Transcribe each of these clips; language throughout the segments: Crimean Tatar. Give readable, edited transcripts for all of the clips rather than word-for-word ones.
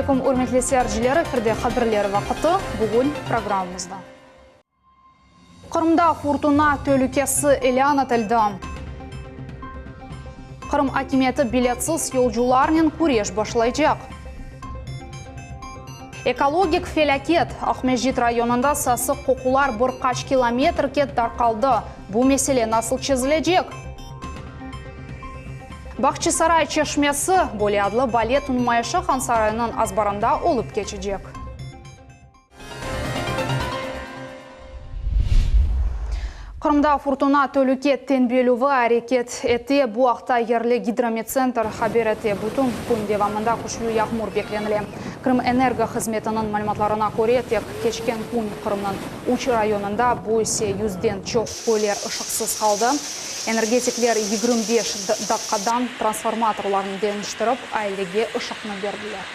aleyküm, ürmetli seyirciler, efirde haberler vaqıtı, bugün programmamızda. Qırımda furtuna telükesi ilân etildi. Qırım akimiyeti biletsiz yolcularnen küreş başlaycaq. Ekologik felâket, Aqmescit rayonında sasıq qoqular bir qaç kilometrge tarqaldı, bu mesele nasıl çezilecek? Bahçisaray çeşmesi, böyle adlı balet numayışı Hansaraynıñ azbarında olıp keçecek. Qırımda furtuna telüke tenbiyelüvi areket ete. Bu aqta yerli gidromettsentr haber ete. Bütün kün devamında küçlü yağmur beklenile. Krımenergo hızmetiniñ malümatlarına köre, tek keçken kün Qırımnıñ üç rayonında, bu ise yüzden çoq köyler ışıqsız qaldı. Energetikler 25 daqqadan transformatorlarnı deñiştirip, ailege ışıqnı berdiler.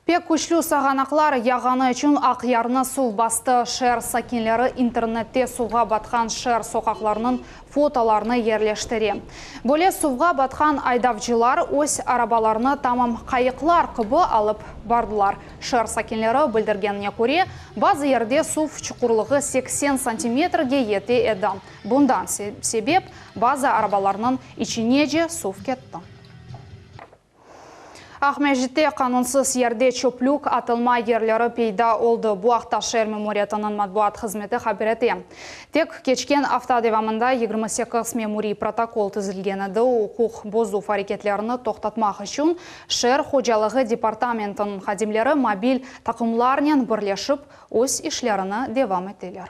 Pek küçlü sağanaqlar yağğanı içün Aqyarnı suv bastı. Şeer sakinleri internette suvğa batqan şeer soqaqlarınıñ fotolarını yerleştire. Böyle suvğa batqan aydavcılar öz arabalarını tamam qayıqlar kibi alıp bardılar. Şeer sakinleri bildirgenine köre, bazı yerde suv çuqurlığı 80 santimetrge yete edi. Bundan sebep bazı arabalarnıñ içinece suv ketti. Aqmescitte qanunsız yerde çöplük atılma yerleri peyda oldı. Bu aqta şeer memuriyetiniñ matbuat hızmeti haber ete. Tek keçken afta devamında 28 memuriy protokol tizilgen edi. Uquq bozuv areketlerini toqtatmaq içün şeer hocalığı departamentiniñ hadimleri mobil taqımlarnen birleşip öz işlerini devam eteler.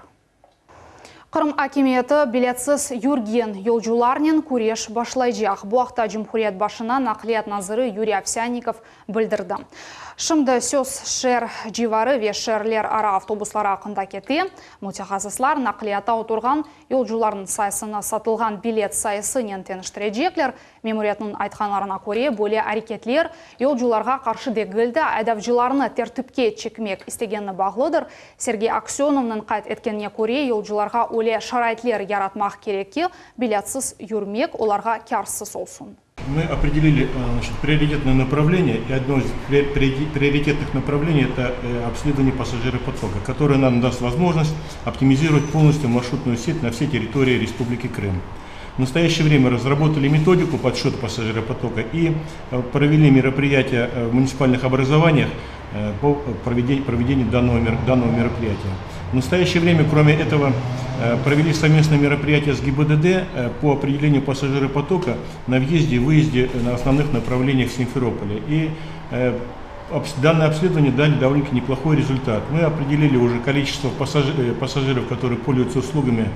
Qırım akimiyeti biletsiz yürgen yolcularnen küreş başlaycaq. Bu aqta cumhuriyet başına naqliyat naziri Yuriy Ovsânnikov bildirdi. Şimdi söz şeer civarı ve şeerlerara avtobusları aqqında kete. Mütehassıslar naqliyata oturğan yolcularnıñ sayısını satılğan bilet sayısınen teñiştirecekler. Memuriyetniñ aytqanlarına köre, böyle areketler yolcularğa qarşı degil de, aydavcılarnı tertipke çekmek istegenine bağlıdır. Sergey Aksönovnıñ qayd etkenine köre, yolcularğa öyle şaraitler yaratmaq kerek ki, biletsiz yürmek olarğa kârsız olsun. Мы определили, значит, приоритетное направление, и одно из приоритетных направлений это обследование пассажиропотока, которое нам даст возможность оптимизировать полностью маршрутную сеть на всей территории Республики Крым. В настоящее время разработали методику подсчета пассажиропотока и провели мероприятия в муниципальных образованиях по проведению данного, данного мероприятия. В настоящее время, кроме этого, провели совместное мероприятие с ГИБДД по определению пассажиропотока на въезде и выезде на основных направлениях Симферополя. И данное обследование дали довольно-таки неплохой результат. Мы определили уже количество пассажиров, которые пользуются услугами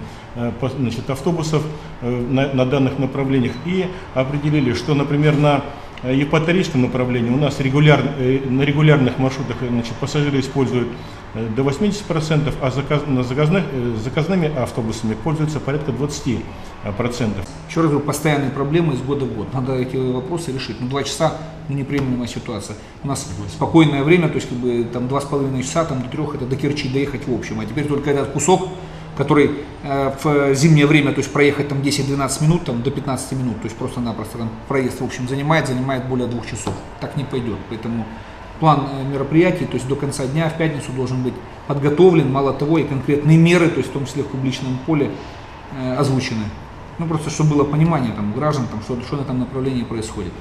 значит, автобусов на, на данных направлениях и определили, что, например, на Евпаторийском направлении у нас регуляр, на регулярных маршрутах значит, пассажиры используют до 80%, а заказ, на заказных, заказными автобусами пользуются порядка 20%. Еще раз говорю, постоянные проблемы из года в год. Надо эти вопросы решить. Ну, два часа ну, неприемлемая ситуация. У нас спокойное время, то есть как бы там 2,5 часа, там до трех, это до Керчи доехать в общем. А теперь только этот кусок, который в зимнее время, то есть проехать там 10-12 минут, там до 15 минут, то есть просто-напросто там проезд в общем занимает, занимает более двух часов. Так не пойдет. Поэтому план мероприятий, то есть до конца дня в пятницу должен быть подготовлен, мало того, и конкретные меры, то есть в том числе в публичном поле озвучены. Ну просто, чтобы было понимание там, у граждан, там, что, что на этом направлении происходит.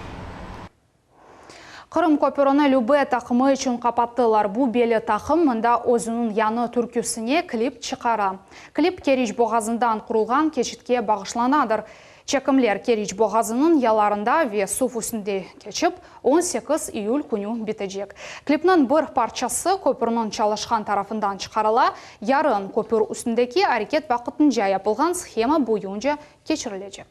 Qırım köpürini Lübe taqımı içün qapattılar. Bu belli taqım mında özüniñ yañı türküsine klip çıqara. Klip Keriç boğazından qurulğan keçitke bağışlanadır. Çekimler Keriç boğazınıñ yalarında ve suv üstünde keçip, 18 iyül künü bitecek. Klipniñ bir parçası köpürniñ çalışqan tarafından çıqarıla, yarın köpür üstündeki areket vaqtınca yapılğan shema boyunca keçirilecek.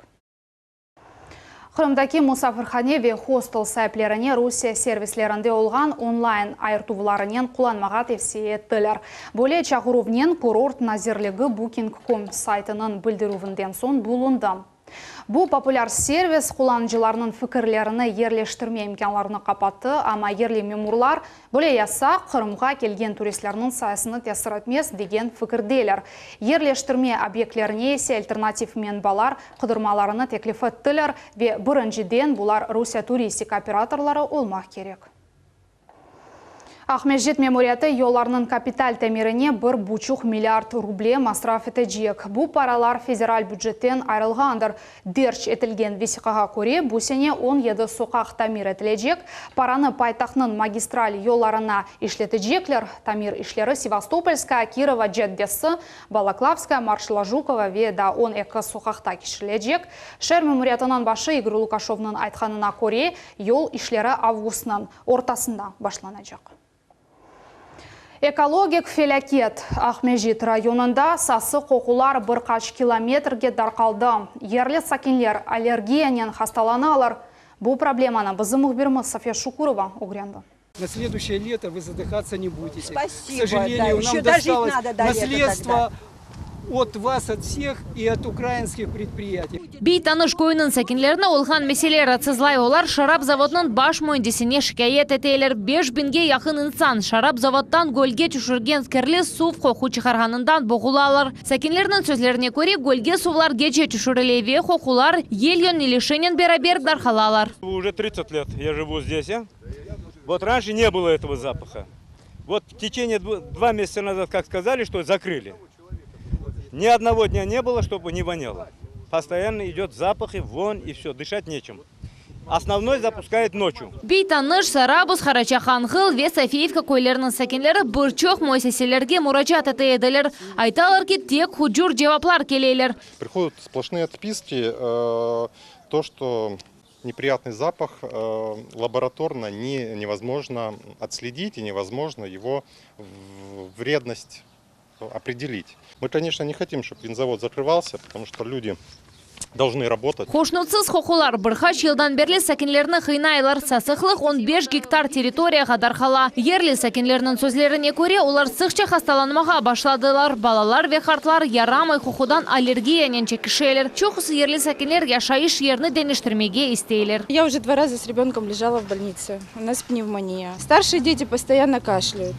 Qırımdaki musafirhane ve hostel saiplerine Rusiye servislerinde olğan online ayırtuvlarınen qullanmağa tevsiye ettiler. Böyle çağıruvnen Kurort nazirligi Booking.com saytınıñ bildirüvinden soñ bulundı. Bu populâr servis qullanıcılarnıñ fikirlerini yerleştirme imkânlarını qapattı, amma yerli memurlar böyle yasaq Qırımğa kelgen turistlerniñ sayısına tesir etmez, degen fikirdeler. Yerleştirme obyektlerine ise alternativ menbalar qıdırmalarını teklif ettiler ve birinciden bular Rusiye turistik operatorları olmaq kerek. Aqmescit memuriyeti yollarnıñ kapital tamirine bir buçuq milliard ruble masraf etecek. Bu paralar federal bücetten ayırılğandır. Derc etilgen vesiqağa köre, bu sene 17 soqaq tamir etilecek. Paranı paytahtnıñ magistral yollarına işletecekler. Tamir işleri Sevastopolskaya, Kirova caddesi, Balaklavskaya, Marşala Jukova ve daa 12 soqaqta keçirilecek. Şeer memuriyetiniñ başı İgor Lukaşevniñ aytqanına köre, yol işleri avgustnıñ ortasında başlanacaq. Ekologik felâket. Aqmescit rayonında sasıq qoqular bir qaç kilometrge darqaldı. Yerli sakinler allergiyanen hastalanalar. Bu problemanı bizim mühbirimiz Safiye Şukurova ögrendi. На следующее лето вы задыхаться не будете. Спасибо, К сожалению, да. нам Еще дожить досталось надо до лета наследство тогда. от вас, от всех и от украинских предприятий. Biy Tanış köyüniñ sakinlerini olğan mesele raatsızlay. Olar şarap zavodınıñ baş müendisine şikâyet eteler. 5000ge yaqın insan şarap zavodtan gölge tüşürgen kirli suv qoqu çıqarğanından boğulalar. Sakinlerniñ sözlerine köre, gölge suvlar gece tüşürile ve qoqular yel yönelişinen beraber darqalalar. Уже 30 лет я живу здесь. а. Вот раньше не было этого запаха. Вот в течение 2 месяца назад, как сказали, что закрыли. Ни одного дня не было, чтобы не воняло. Постоянно идет запах и вонь, и все, дышать нечем. Основной запускает ночью. Biy Tanış, Sarabuz, Qaraca Qanğıl ve Sofiyevka köyleriniñ sakinleri bir çoq müessiselerge muracaat ete ediler. Aytalar ki, tek hucur cevaplar keleler. Приходят сплошные отписки, то, что неприятный запах лабораторно не, невозможно отследить и невозможно его вредность определить. Мы, конечно, не хотим, чтобы винзавод закрывался, потому что люди должны работать. Hoşnutsız qoqular bir qaç yıldan berli sakinlerni qıynaylar. Sasıqlıq 15 gektar territoriyağa darqala. Yerli sakinlerniñ sözlerine köre, olar sıqça hastalanmağa başladılar. Balalar ve qartlar yaramay qoqudan allergiyanen çekişeler. Çoqusı yerli sakinler yaşayış yerini deñiştirmege isteyler. Я уже два раза с ребенком лежала в больнице. У нас пневмония. Старшие дети постоянно кашляют.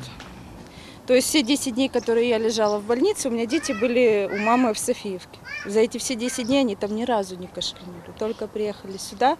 То есть все 10 дней, которые я лежала в больнице, у меня дети были у мамы в Софиевке. За эти все 10 дней они там ни разу не кашлянули. Только приехали сюда,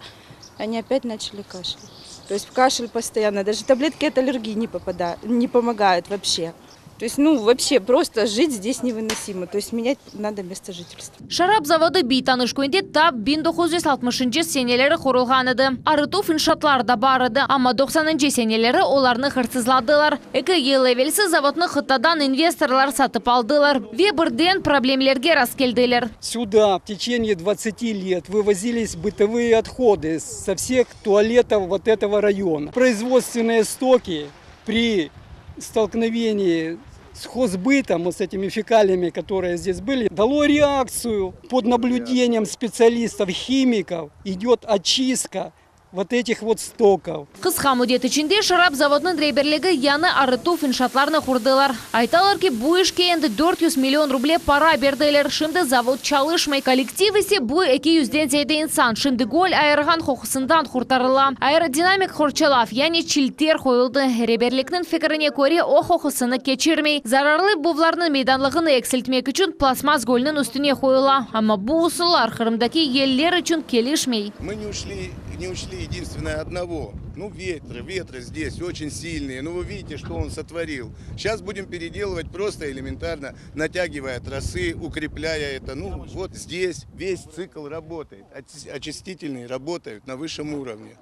они опять начали кашлять. То есть кашель постоянно, даже таблетки от аллергии не, попадают, не помогают вообще. То есть, ну, вообще просто жить здесь невыносимо. То есть менять надо место жительства. Şarap zavodı Biy Tanış köyünde tap 1960 seneleri qurulğan edi. Arıtuv inşaatlar da bar edi, amma 90 seneleri olarnı hırsızladılar. 2 yıl evelsi zavodnı qıtadan investorlar satıp aldılar ve birden problemlerge rastkeldiler. Сюда в течение 20 лет вывозились бытовые отходы со всех туалетов вот этого района. Производственные стоки при столкновении с хозбытом, вот с этими фекалиями, которые здесь были, дало реакцию. Под наблюдением специалистов, химиков идет очистка вот этих вот стоков. Qısqa müddet içinde şarap zavodınıñ reberligi yañı arıtuv inşaatlarını qurdılar. Aytalar ki, bu işke endi 400 million ruble para berdiler. Şimdi zavod çalışmay. Kollektiv ise bu 200-den ziyade insan. Şimdi göl ayırğan qoqusından qurtarıla. Aerodinamik qorçalav, yani çilter qoyuldı. Reberlikniñ fikrine köre o qoqusını keçirmey. Zararlı buvlarnıñ meydanlığını eksiltmek içün plastmass gölniñ üstüne qoyula. Amma bu usullar Qırımdaki yeller içün kelişmey. Мы не ушли, не учли единственное одного. Ну, ветры, ветры здесь очень сильные. Ну, вы видите, что он сотворил. Сейчас будем переделывать просто элементарно, натягивая тросы, укрепляя это. Ну, вот здесь весь цикл работает. Очистительные работают на высшем уровне.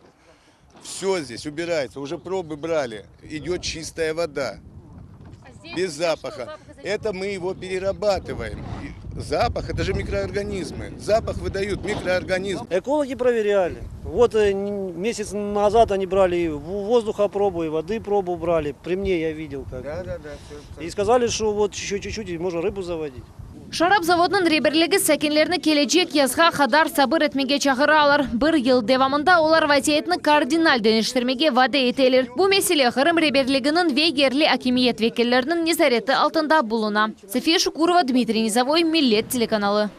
Все здесь убирается. Уже пробы брали. Идет чистая вода. Без запаха. Это мы его перерабатываем. И запах, это же микроорганизмы. Запах выдают микроорганизмы. Экологи проверяли. Вот месяц назад они брали и воздуха пробу, и воды пробу брали. При мне я видел как. Да, да, да. И сказали, что вот еще чуть-чуть и можно рыбу заводить. Şarap zavodınıñ reberligi sakinlerni kelecek yazğa qadar sabır etmege çağıralar. Bir yıl devamında olar vaziyetni kardinal deñiştirmege vade eteler. Bu mesele Qırım reberliginiñ ve yerli akimiyet vekilleriniñ nezareti altında buluna. София Шукурова, Дмитрий Низовой, Millet telekanalı.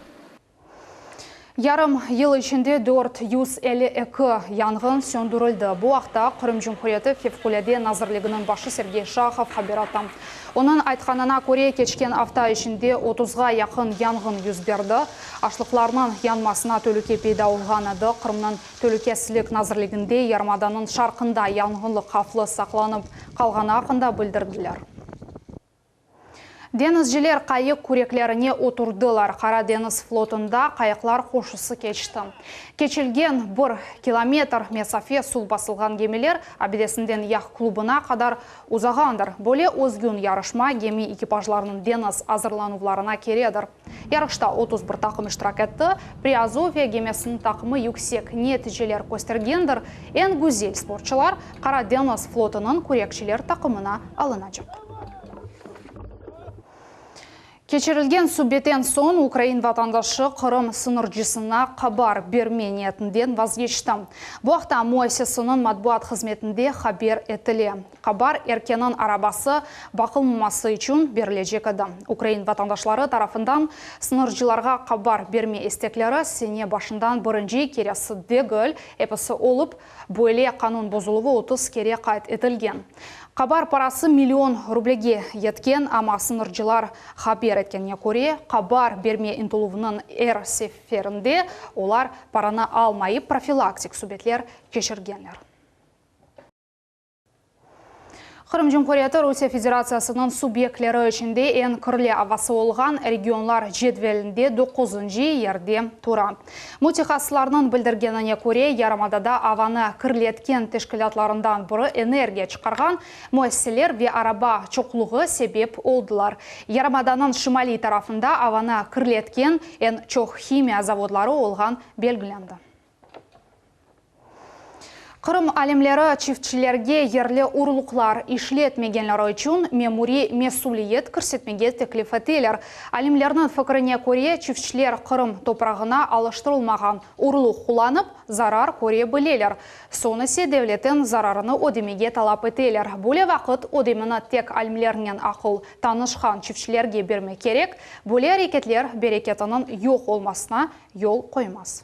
Yarım yıl içinde 452 yanğın söndürildi. Bu aqta Qırım Cumhuriyeti Fevqulâde nazirliginiñ başı Sergey Şahov haber etti. Onıñ aytqanına köre, keçken afta içinde otuzğa yaqın yanğın yüz berdi. Aşlıqlarnıñ yanmasına telüke peyda olğan edi. Qırımnıñ Telükesizlik nazirliginde yarımadanıñ şarqında yanğınlıq havflı saqlanıp qalğanı aqqında bildirdiler. Deñizciler qayıq küreklerine oturdılar. Qara deñiz flotunda qayıqlar qoşusı keçti. Keçilgen bir kilometr mesafe suv basılğan gemiler abidesinden yaht-klubına qadar uzağandır. Böyle özgün yarışma gemi ekipajlarınıñ deñiz azırlanuvlarına keredir. Yarışta 31 taqım iştirak etti. Priazovye gemisiniñ taqımı yüksek neticeler köstergendir. Eñ güzel sportçılar Qara deñiz flotunıñ kürekçiler taqımına alınacaq. Keçirilgen subetten soñ ukrain vatandaşı Qırım sıñırcısına qabar berme niyetinden vazgeçti. Bu aqta müessiseniñ matbuat hızmetinde haber etile. Qabar erkeniñ arabası baqılmaması içün berilecek edi. Ukrain vatandaşları tarafından sıñırcılarğa qabar berme istekleri sene başından birinci keresi degil, episi olıp, böyle qanun bozuluvı 30 kere qayd etilgen. Qabar parası million rublege yetken, amma sıñırcılar haber etkenine köre, qabar berme ıntıluvınıñ er seferinde olar paranı almayıp, profilaktik subetler keçirgenler. Qırım Cumhuriyeti Rusiye Federatsiyasınıñ subyektleri içinde eñ kirli avası olğan regionlar cedvelinde doquzıncı yerde tura. Mütehassıslarnıñ bildirgenine köre, yarımadada avanı kirletken teşkilâtlarından biri energiya çıqarğan müessiseler ve araba çoqluğı sebep oldılar. Yarımadanıñ şimaliy tarafında avanı kirletken eñ çoq himiya zavodları olğan belgilendi. Qırım alimleri çiftçilerge yerli urluqlar işletmegenleri içün memuriy mesüliyet kirsetmege teklif eteler. Alimlerniñ fikrine köre, çiftçiler Qırım toprağına alıştırılmağan urluq qullanıp, zarar köre bileler. Soñ ise devletten zararını ödemege talap eteler. Böyle vaqıt ödemeni tek alimlernen aqıl tanışqan çiftçilerge bermek kerek, böyle areketler bereketiniñ yoq olmasına yol qoymaz.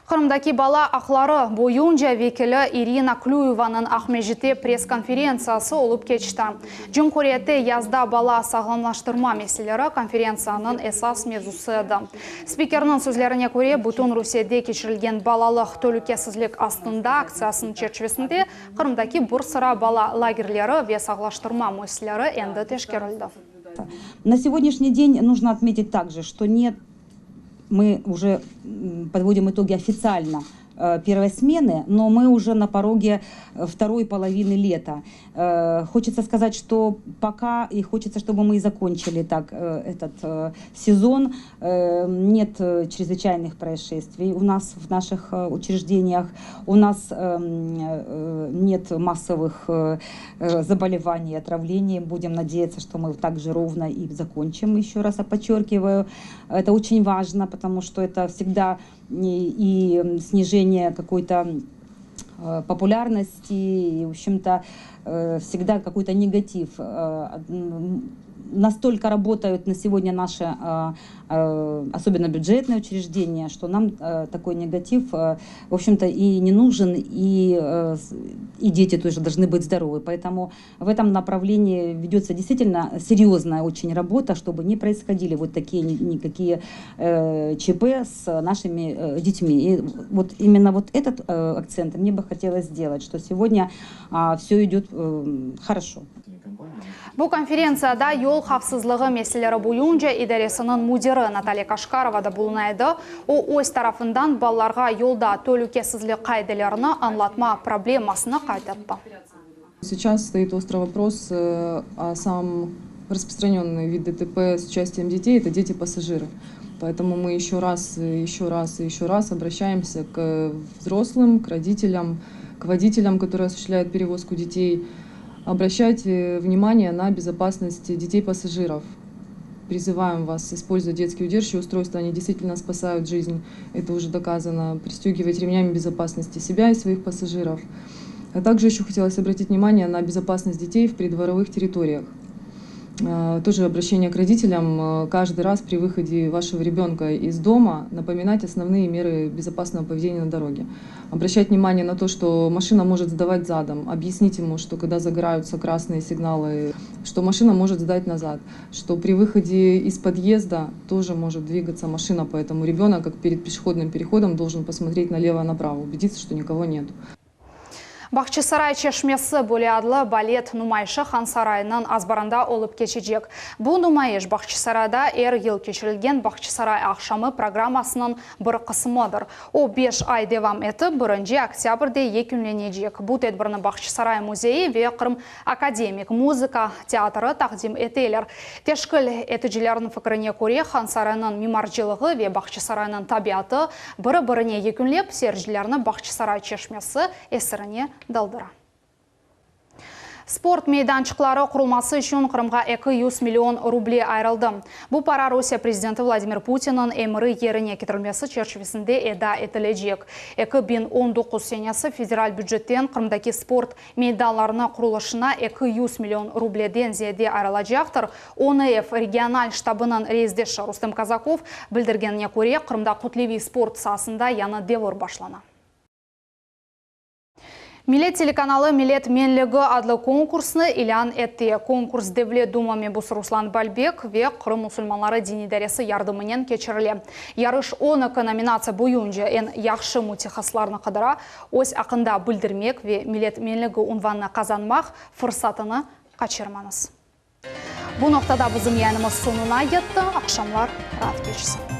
Qırımdaki bala aqları boyunca vekili İrina Klüyevanıñ Aqmescitte press-konferentsiyası olıp keçti. Cumhuriyette yazda bala sağlamlaştırma meseleleri konferentsiyanıñ esas mevzusı edi. Spikerniñ sözlerine köre, bütün Rusiyede keçirilgen Balalıq telükesizlik astında aktsiyasınıñ çerçivesinde Qırımdaki bir sıra bala lagerleri ve sağlaştırma müessiseleri endi teşkerildi. На сегодняшний день нужно отметить также, что нет мы уже подводим итоги официально э, первой смены, но мы уже на пороге э, второй половины лета. Э, хочется сказать, что пока, и хочется, чтобы мы и закончили так этот сезон, нет чрезвычайных происшествий у нас в наших учреждениях, у нас эм, нет массовых заболеваний, отравлений. Будем надеяться, что мы также ровно и закончим, еще раз подчеркиваю. Это очень важно, потому что это всегда и снижение какой-то э, популярности, и, в общем-то, э, всегда какой-то негатив. Э, настолько работают на сегодня наши, особенно бюджетные учреждения, что нам такой негатив, в общем-то, и не нужен, и, и дети тоже должны быть здоровы. Поэтому в этом направлении ведется действительно серьезная очень работа, чтобы не происходили вот такие никакие э, ЧП с нашими э, детьми. И вот именно вот этот э, акцент мне бы хотелось сделать, что сегодня э, все идет э, хорошо. Bu konferentsiyada yol havfsızlığı meseleleri boyunca idaresiniñ müdiri Natalya Kaşkarova da buluna edi. O, öz tarafından balalarğa yolda telükesizlik qaidelerini añlatma problemasını qayd etti. Сейчас стоит острый вопрос э, о самом распространенный вид ДТП с участием детей – это дети-пассажиры. Поэтому мы еще раз, еще раз и еще раз обращаемся к взрослым, к родителям, к водителям, которые осуществляют перевозку детей, обращать э, внимание на безопасность детей-пассажиров. Призываем вас использовать детские удерживающие устройства, они действительно спасают жизнь, это уже доказано. Пристегивать ремнями безопасности себя и своих пассажиров. А также еще хотелось обратить внимание на безопасность детей в придворовых территориях. Тоже обращение к родителям, каждый раз при выходе вашего ребенка из дома напоминать основные меры безопасного поведения на дороге. Обращать внимание на то, что машина может сдавать задом, объяснить ему, что когда загораются красные сигналы, что машина может сдать назад, что при выходе из подъезда тоже может двигаться машина, поэтому ребенок, как перед пешеходным переходом, должен посмотреть налево-направо, убедиться, что никого нет. Bağçasaray çeşmesi böyle adlı balet numayışı Han sarayınıñ azbarında olıp keçecek. Bu numayış Bağçasarayda er yıl keçirilgen Bağçasaray aqşamı programmasınıñ bir qısmıdır. O, beş ay devam etip, birinci oktâbrde yekünlenecek. Bu tedbirni Bağçasaray müzeyi ve Qırım akademik muzıka teatrı taqdim eteler. Teşkil eticilerniñ fikrine köre, Han sarayınıñ mimarcılığı ve Bağçasaraynıñ tabiatı biri-birine yekünlep, seyircilerni Bağçasaray çeşmesi esirine daldıra. Sport meydançıqları qurulması içün Qırımğa 200 million ruble ayırıldı. Bu para Rusiye prezidenti Vladimir Putinniñ emri yerine ketirilmesi çerçivesinde eda etilecek. 2019 senesi federal bücetten Qırımdaki sport meydanlarını qurulışına 200 million rubleden ziyade ayırılacaqtır. ONF regional ştabınıñ reisdeşi Rustem Kazakov bildirgenine köre, Qırımda kütleviy sport saasında yañı devir başlana. Millet telekanalı Millet menligi adlı konkursnı ilân etti. Konkurs Devlet Duma mebusı Ruslan Balbek ve Qırım musulmanları diniy idaresi yardımınen keçirile. Yarış 12 nominatsiya boyunca eñ yahşı mütehassıslarnı qıdıra, öz aqqında bildirmek ve Millet menligi unvanını qazanmaq fırsatını qaçırmañız. Bu noqtada bizim yayınımız soñuna yetti. Aqşamlar raat keçsin.